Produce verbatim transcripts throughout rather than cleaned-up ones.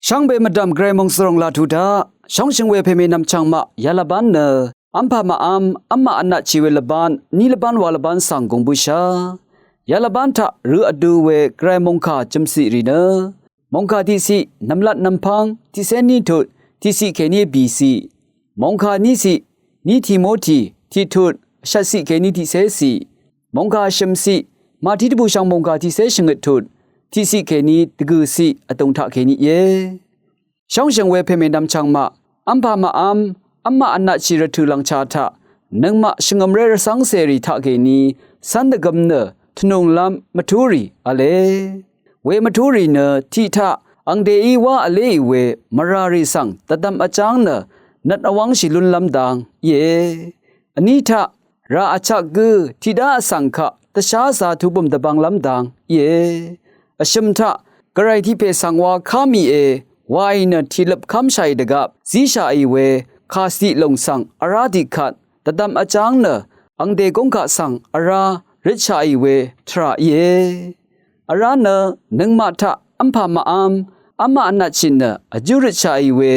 Shvngbe mvdv̀m Gvray mòngsvròng laq tuq taq shóngshø̀ng we pèmènvm chv̀ngmaq yalvbán nø vmpà màvm v́m maq vnatshì we lvbán vní lvbán wa lvbán svng gùng bǿshà. Yalvbán taq rø vdu we Gvray mòngkà jø̀mciq rì nø mòngkà tiqciq nv̀mlat nv̀mpv́ng tiqcé ní tut tiqciq kèní bìciq, mòngkà níciq ní Timoti tiqtut vshvtciq kèní tiqcéciq, mòngkà shø̀mciq Mati dvbùshv̀ng mòngkà tiqcé shvngøt tut tiqciq kèní dvgø̀ciq vdùng taq kèní íe. Shóngshø̀ng we pèmènvm chv̀ngmaq vmpà màvm v́m maq vnatshì rvtø̀ lv̀ngcha taq nøngmaq shvngø̀mré rvcv́ngcèrì taq kèní cv́n dvgøm nø tvnùnglv́m mvtúrì v̄le. We mvtúrì nø tiq taq angdeí wá vléì we mvràrì svng dvdvm vjáng nø nøt vwv́ngshì lúnlv́m dang íe. Vní taq rà vchak gǿ tiqdá vsvng kaq dvsházā tubø̀m dvbvnglv́m dang íe. Vshø̀m taq Gvray tiqpè svng wa ká mìe wàì nø tìløp kv́mshàì dvgvp zíshàì we kàsvdiq lòng svng vrá tiqkvt dvdvm vjáng nø angde gúng kaq svng vrá røtshàì we tvrà íe. Vrá nø nøngmaq taq vmpà màvm v́m maq vnatshì nø vjú røtshàì we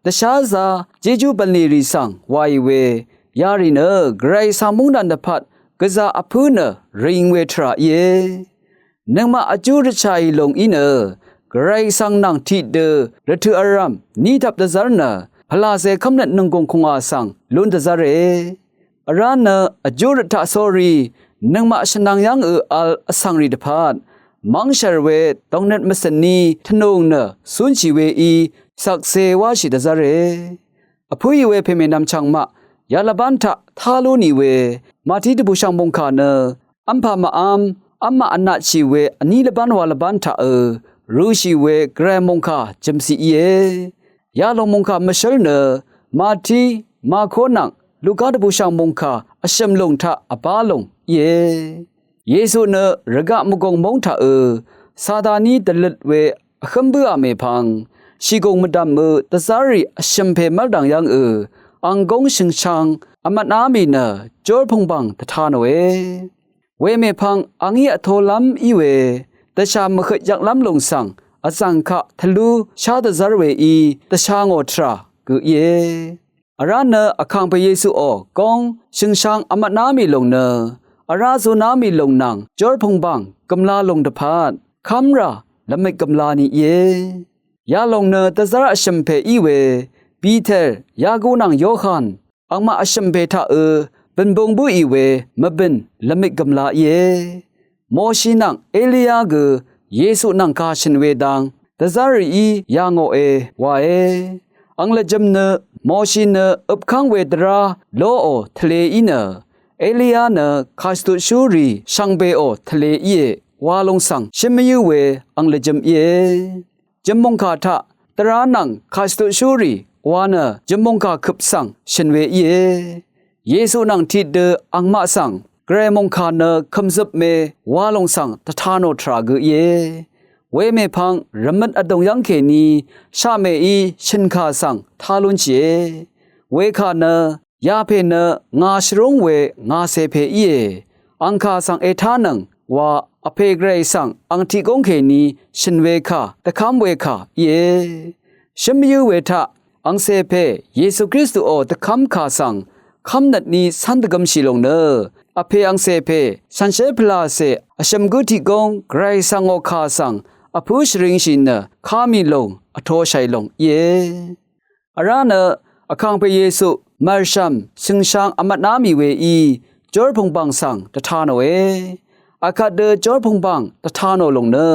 dvsházā jejú bv̀nlì rì svng wàì we yarì nø Gvray svng móngdàn dvpvt gvzà vpǿ nø rìng we tvrà íe. Nøngmaq vjú røtshàì lòng í nø Gvray svng nvng tiqdø rvtø̀ vrv̀m ní tvp dvzv́r nø pvlàcè kv́mnøt nònggùng kùngwà svng lún dvzv́re. Vrá nø vjú røt taq sórí nøngmaq shvnvng yv́ngø vl vsvngrì dvpvt mv́ngshv̀r we dòngnøt mvcø̀n ní tvnùng nø cúnshì weí shvkse wáshì dvzv́re. Vpǿì we pèmènvm chv̀ngmaq yalvbán taq tá lú nì we Mati dvbùshv̀ng mòngkà nø vmpà màvm v́m maq vnatshì we vní lvbán wa lvbán taqø rø̄shì we Gvray mòngkà jø̀mciq íe. Yalòng mòngkà mvshǿl nø Mati, Mako nvng Luka dvbùshv̀ng mòngkà vshø̀m lòng taq vbá lòng íe. Yesu nø rvgaq mvgùng móng taqø Sataní dvløt we vhǿm bǿà mèpvng shìgùng mvdv̀mø dvzv́rrì vshø̀m pè mv́rdv̀ng yv́ngø ang góng shø̀ngshvng vmvtná mì nø jórpùngbàng dvta nòe. Wemèpvng a ngí vtolv́m í we dvshà mvhøt yvklv́m lòng svng vzv̀ng kaq tvlú shá dvzv́r weí dvsha ngò tvrà gø íe. Vrá nø vkàngpè Yesuò góng shø̀ngshvng vmvtná mì lòng nø vrá zuná mì lòng nvng jórpùngbàng gø̀mla lòng dvpvt kv́mrà lvmøt gø̀mla ni íe. Yalòng nø dvzv́r vshø̀m pè í we Piter, Yaku nvng Yohan angmaq vshø̀m pè taqø bø̀nbung bǿì we mvbø̀n lvmøt gø̀mla íe. Moshi nvng Eliya gø Yesu nvng kà shø̀n we dang dvzv́rrìí yà ngòe wae. Ang lvjø̄m nø Moshi nø øpkv́ng we dvrá loqò tvlē í nø Eliya nø kàshvtutshúrì shvngbeò tvlē íe wa lòng svng shǿn mvyǿ we ang lvjø̄m íe. Jø̀mmòngkà taq dvrá nvng kàshvtutshúrì wa nø jø̀mmòngkà køp svng shø̀n we íe. Yesu nvng tiqdø angmaq svng Gvray mòngkà nø kø̀mzøp me wa lòng svng dvta nò tvrà gø íe. Wemèpvng rvmøt vdùng yv́ng kèní shaqmèí shø̀nkà svng tá lúnshìe. Wekà nø yapè nø ngà shvrúng we ngàcè pè íe. Angkà svng ètánøng wa Vpè Gvray svng ang tiq góng kèní shø̀n we kà dvkv́m we kà íe. Shǿn mvyǿ we taq angcè pè Yesu Kristuò dvkv́m kà svng kv́mnøt ní cv́n dvgø̄mshì lòng nø Vpè angcè pè shànshér pvlàcè vshø̀m gǿ tiq góng Gvray svng ngò kà svng vpǿ shvringshì nø ká mì lòng vtoshàì lòng íe. Vrá nø vkàngpè Yesu mv̀rshv̀m shø̀ngshang vmvtná mì weí jórpùngbàng svng dvta nòe. Akvt dø jórpùngbàng dvta nò lòng nø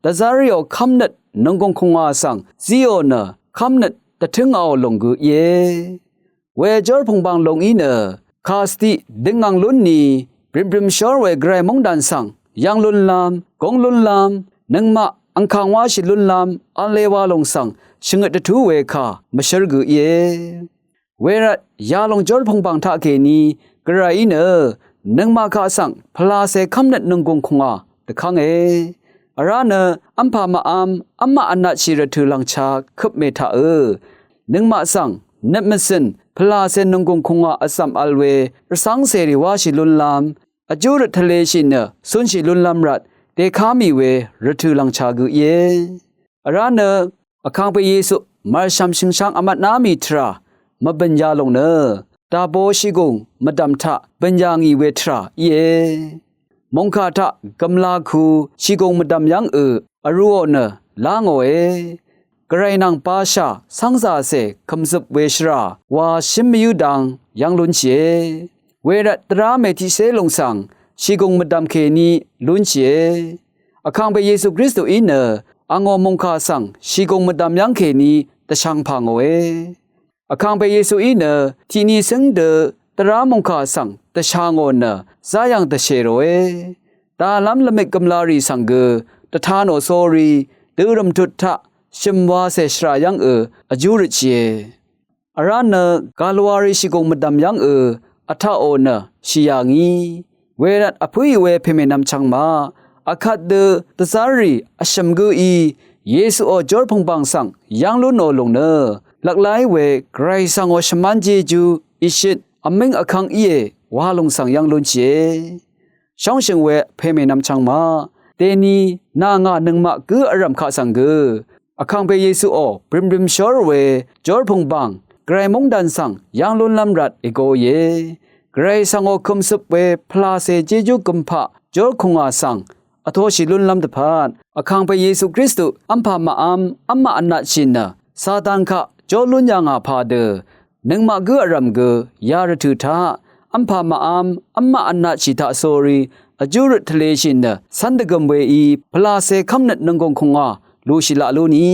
dvzv́rrìò kv́mnøt nònggùng kùngwà svng zíò nø kv́mnøt dvtǿngàò lòng gø íe. We jórpùngbàng lòng í nø kàsvdiq døngvng lúnni brø̀mbrø̀m shór we Gvray móngdàn svng yv́ng lúnlv́m, gúng lúnlv́m, nøngmaq angkàng wáshì lúnlv́m v̄le wa lòng svng shvngøt dvtú we kà mvshǿr gø íe. Wervt yalòng jórpùngbàng taqkèní Gvrayí nø nøngmaq kaq svng pvlacè kv́mnøt nònggùng kùngwà dvkv́nge. Vrá nø v́mpà màvm v́mmaq vnatshì rvtø̀ lv̀ngcha køpmè taqø nøngmaq svng nøt mvcø̀n pvlacè nònggùng kùngwà vzv̀m vl we rvcv́ngcèrì wáshì lúnlv́m, vjú røt tvleshì nø cúnshì lúnlv́m rvt dèká mì we rvtø̀ lv̀ngcha gø íe. Vrá nø Vkàngpè Yesu mv̀rshv̀m shø̀ngshvng vmvtná mì tvrà mvbø̀n yalòng nø dàbo shìgùng mvdv̀m taq bø̀n yà ngì we tvrà íe. Mòngkà taq gv̀mlaku shìgùng mvdv̀m yv́ngø vrūò nø lá ngòe. Gvray nvng bashà cv́ngzàcè kø̀mzøp we shvrà wa shǿn mvyǿ dang yv́ng lúnshìe. Wervt dvrá mètiqcé lùng svng shìgùng mvdv̀m kèní lúnshìe. Vkàngpè Yesu Kristuí nø angò mòngkà svng shìgùng mvdv̀m yv́ng kèní dvshvngpà ngòe. Vkàngpè Yesuí nø tiqni cǿng dø dvrá mòngkà svng dvshà ngò nø záyv̀ng dvshè ròe. Dalv́m lvmik gv̀mlarì svng gø dvta nò sórí dø rv̀mtut taq shø̀m wacè shvrà yv́ngø vjú røtshìe. Vrá nø gàlwari shìgùng mvdv̀m yv́ngø vtaqò nø shì yà ngì. Wervt vpǿì we pèmènvm chvngmaq, akvt dø dvzv́rrì vshø̀m gǿí Yesuò jórøt pùngbàng svng yv́ng lúnò lùng nø lvkláí we Gvray svngò shvmán jejú ìshøt vmíng vkv́ng íe wa lùng svng yv́ng lúnshìe. Shóngshø̀ng we pèmènvm chvngmaq, dèni nà ngà nøngmaq gǿ vrv̀m kaq svng gø Vkàngpè Yesuò brimrim shór we jórøt pùngbàng Gvray móngdàn svng yv́ng lúnlv́m rvt ègoìe. Gvray svngò kø̀mzøp we pvlàcè jejú gømpaq jórøt kùngà svng vtoshì lúnlv́m dvpvt Vkàngpè Yesu Kristu v́mpà màv́m v́mmaq vnatshì nø Satan kaq jó lún yà ngà pà dø nøngmaq gǿ vrv̀m gø ya rvtø̀ taq v́mpà màv́m v́mmaq vnatshì taq sórí vjú røt tvleshì nø cv́n dvgø̀m weí pvlàcè kv́mnøt nònggùng kùngà lushì laq lú ni.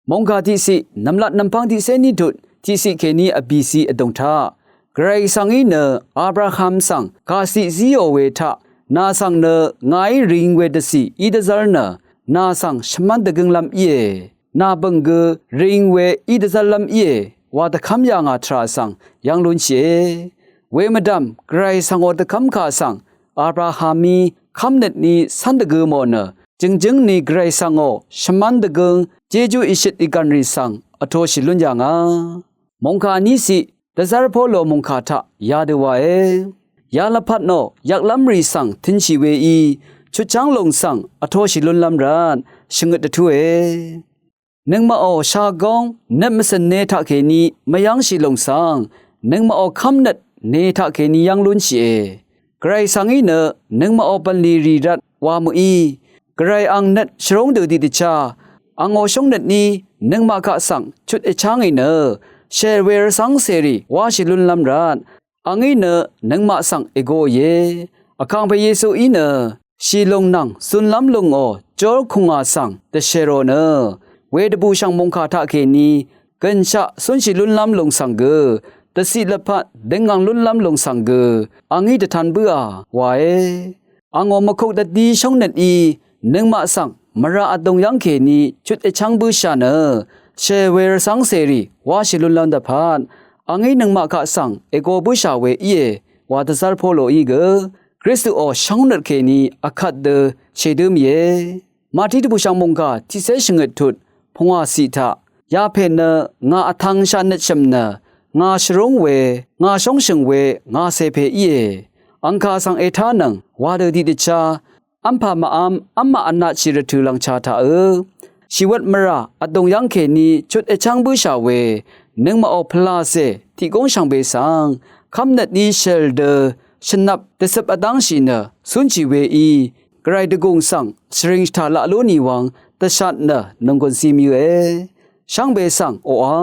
Mòngkà tiqciq nv̀mlat nv̀mpv́ng tiqcé ní tut tiqciq kèní vbìci vdùng taq Gvray svng í nø Abraham svng kàciq zíò we taq nà svng nø ngàí ring we dvcì í dvzv́r nø nà svng shvmv́n dvgǿnglv́m íe. Nà bø̀ng gø ring we í dvzv́rlv́m íe wa dvkv́m yà ngà tvrà svng yv́ng lúnshìe. Wemvdv̀m Gvray svngò dvkv́mkà svng Abrahamí kv́mnøt ní cv́n dvgø mò nø jø̀ngjǿng ni Gvray svngò shvmv́n dvgǿng jejú ìshøt ìgv̀nrì svng vtoshì lún yà ngà. Mòngkà níciq dvzv́r Polo mòngkà taq yadø wae. Yalvpat nò yvklv́mrì svng tø̄nshì weí chutcháng lòng svng vtoshì lúnlv́m rvt shvngøt dvtúe. Nøngmaqò shagóng nøt mvcø̀n ne taqkèní mvyv́ngshì lòng svng nøngmaqò kv́mnøt ne taqkèní yv́ng lúnshìe. Gvray svng í nø nøngmaqò bv̀nlì rì rvt wa mø̀í Gvray ang nøt shvrúng dø tiqdvchá angò shóngnøt ní nøngmaq kaq svng chut èchá ngì nø shèl we rvcv́ng cèrì wáshì lúnlv́m rvt angí nø nøngmaq svng ègoìe. Vkàngpè Yesuí nø shìlùng nvng zunlv́m lùngò jórøt kùngà svng dvshèrò nø wedvbùshv̀ng mòngkà taqkèní gø̀nshaq cúnshì lúnlv́m lùng svng gø dvciq lvpat døngvng lúnlv́m lùng svng gø angí dvtan bǿà wae. Angò mvkuk dvdí shóngnøt í nøngmaq svng mvrà vdùng yv́ngkèní chut èchv́ng bǿshà nø shèl we rvcv́ng cèrì wáshì lúnlv́m dvpvt angí nøngmaq kaq svng ègo bǿshà we íe wa dvzv́r Poloí gø Kristuò shóngnøt kèní akvt dø shèdǿ mìe. Màtí dvbùshv̀ng mòngkà tiqcé shvngøt tut pungwàciq taq yapè nø ngà vtvng shatnøtshø̀m nø ngà shvrúng we ngà shóngshø̀ng we ngà cèpè íe. Angkà svng ètánøng wa dø tiqdvchá v́mpà màv́m v́mmaq vnatshì rvtø̀ lv̀ngchà taqø shìwøt mvrà vdùng yv́ngkèní chut èchv́ng bǿshà we nøngmaqò pvlàcè tiq gúng shvngbe svng kv́mnøt ní shèl dø shvnvp dvcøp vdángshì nø cúnshì weí Gvray dvgùng svng shvring shvtà laq lú nì wvng dvshat nø nònggùn ci mìøe. Shvngbe svng oqà